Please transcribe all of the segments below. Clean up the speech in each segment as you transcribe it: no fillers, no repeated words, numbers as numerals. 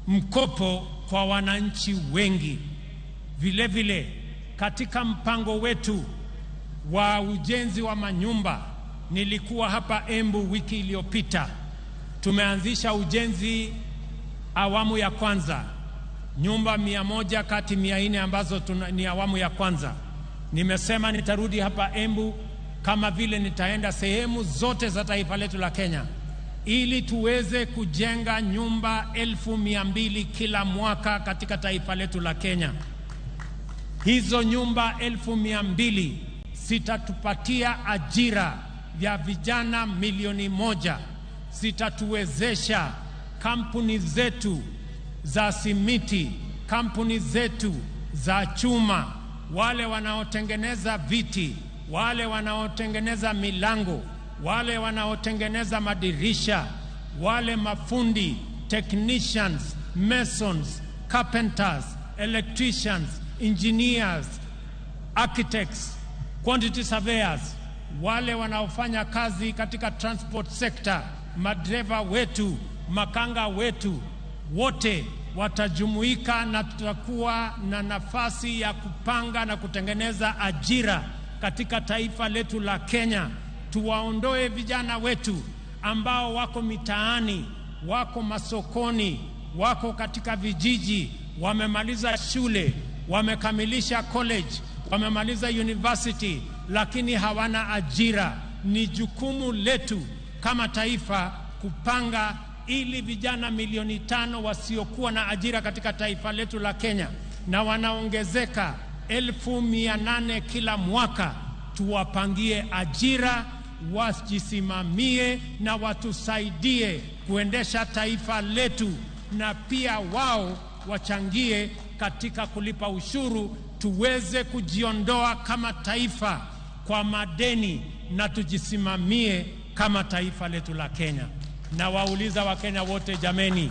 mkopo kwa wananchi wengi. Vile vile katika mpango wetu wa ujenzi wa manyumba, nilikuwa hapa Embu wiki iliyopita, tumeanzisha ujenzi awamu ya kwanza, nyumba 100 kati 400 ambazo ni awamu ya kwanza. Nimesema nitarudi hapa Embu kama vile nitaenda sehemu zote za taifa letu la Kenya ili tuweze kujenga nyumba 200,000 kila mwaka katika taifa letu la Kenya. Hizo nyumba 200,000 zitatupatia ajira ya vijana 1 milioni, zitatuwezesha kampuni zetu za simiti, kampuni zetu za chuma, wale wanaotengeneza viti, wale wanaotengeneza milango, wale wanaotengeneza madirisha, wale mafundi, technicians, masons, carpenters, electricians, engineers, architects, quantity surveyors, wale wanaofanya kazi katika transport sector, madereva wetu, makanga wetu, wote watajumuika na tutakuwa na nafasi ya kupanga na kutengeneza ajira katika taifa letu la Kenya. Tuwaondoe vijana wetu ambao wako mitaani, wako masokoni, wako katika vijiji, wamemaliza shule, wamekamilisha college, wamemaliza university, lakini hawana ajira. Ni jukumu letu kama taifa kupanga ili vijana 5 milioni wasiokuwa na ajira katika taifa letu la Kenya, na wanaongezeka 800,000 kila mwaka, tuwapangie ajira, wajisimamie na watusaidie kuendesha taifa letu, na pia wao wachangie katika kulipa ushuru, tuweze kujiondoa kama taifa kwa madeni na tujisimamie kama taifa letu la Kenya. Na wauliza Wakenya wote, jameni,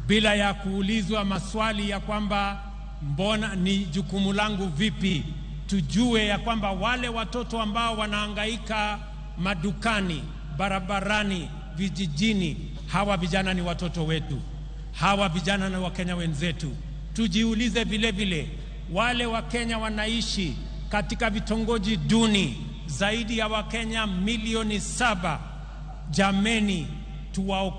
bila ya kuulizwa maswali ya kwamba mbona ni jukumu langu vipi, tujue ya kwamba wale watoto ambao wanahangaika madukani, barabarani, vijijini, hawa vijana ni watoto wetu, hawa vijana ni Wakenya wenzetu. Tujiulize vile vile, wale Wakenya wanaishi katika vitongoji duni, zaidi ya Wakenya 7 milioni, jameni, tuwaokoe.